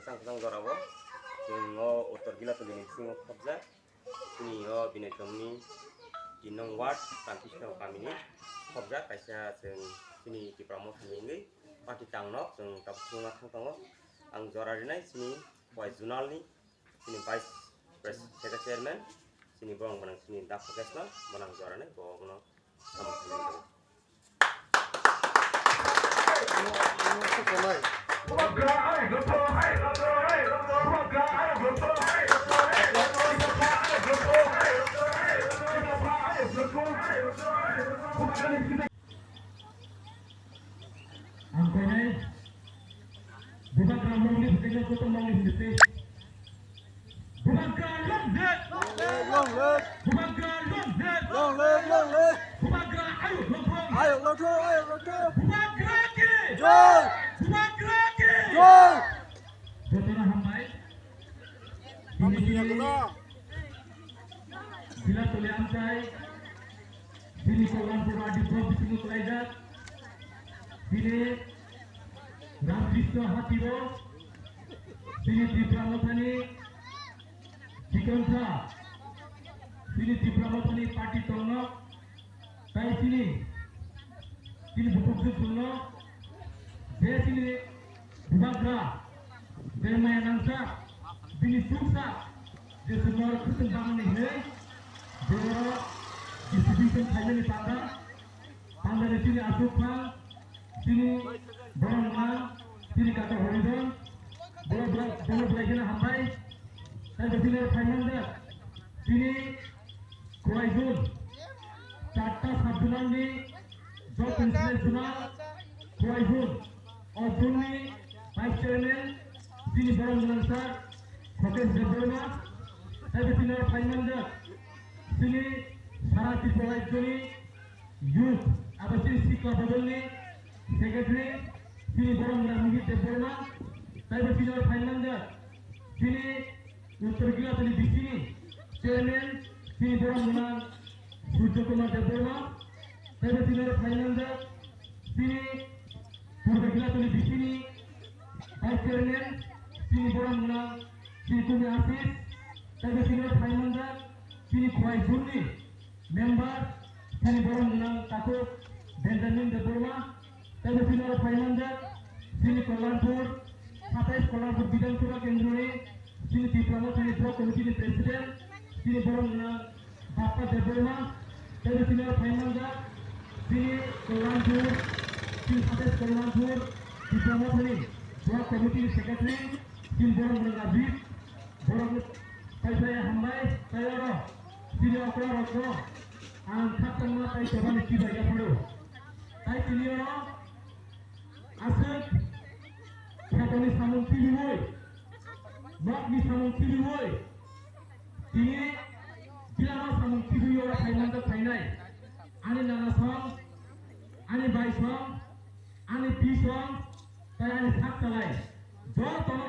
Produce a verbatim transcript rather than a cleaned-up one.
Tang tang jora o chwng o Uttor Gilatuli ni bisingo khobjak. Chini o Binoy Chomni tin nong ward, Ramkisno kamini khobjak kaisa chwng chini Tipra Motha ni wngwi party tangnok chwng tabuk chwngma thang tongo. Ang jora rinai chini Wai Zonal ni chini Vice Pres-, Secretary Chairman chini borong gwnang chini Da Khokesno bono ang jora rinai bo bono samung khainai. Ang koinai Bubagra Mongni Bukenya Koto Mongni Bukenya. Bubagra long live! Long live, long live! Bubagra long live! Long live, long live! Bubagra ayuk lotho! Ayuk lotho, ayuk lotho! Bubagra ki! Jai! Bubagra ki! Jai! Jotono hambai. Hambai, Gilatuli amchai. Bini Kollanpur R D block bisingo kwlaijak. Bini Ramkrishna Hatiro, bini Tipra Mothani Chikantha, bini Tipra Mothani party tongno, tai chini, chini bukhuk sukno, je chini Bubagra, je maya nangsa, bini chuksa, je sumar khusung bangni hinwi, je oro distribution khaimani panda, pandani chini asuk phang, chini borok mang, chini kaka Horidon, borok, borok, borok belai kheno hambai, tei bo chini oro phai manjak, chini Khowai zone, charta sub-zonal ni job principal zonal Khowai zone, o zone ni vice chairman chini borok gwnang sir Khokesh Debbarma, tei bo chini oro phai manjak chini sara Tripura rajyo ni youth abo chini sikla bodol ni secretary chini borok gwnang Mihir Debbarma, tei bo chini oro phai manjak chini Uttor Gilatuli B C ni chairman chini borok gwnang Surjo Kumar Debbarma, tei bo chini oro phai manjak chini Purba Gilatuli B C ni vice chairman chini borok gwnang chini Kumi Ashish, tei bo chini oro phai manjak chini Khowai zone ni member chini borok gwnang takhuk Benjamin Debbarma, tei bo chini oro phai manjak chini Kollanpur, satais Kollanpur Bidhan Sabha Kendro ni chini Tipra Mothani Block Committee ni President, chini borok gwnang Bappa Debbarma, tei bo chini oro phai manjak chini Kollanpur, chini satais Kollanpur Tipra Mothani Block Committee ni Secretary, chini borok gwnang Rajiv, borok no phai phai hambai, tei oro chini okra rok no ang khakchangma tei tobani chibai ya phano. Tai tini oro aswk khotoni samung kibiwi, nokni samung kibiwi, tini bilama samung kibiwi oro phai manjak phainai. Ani nana song, ani bai song, ani pi song, tei ani sak chalai. Jotono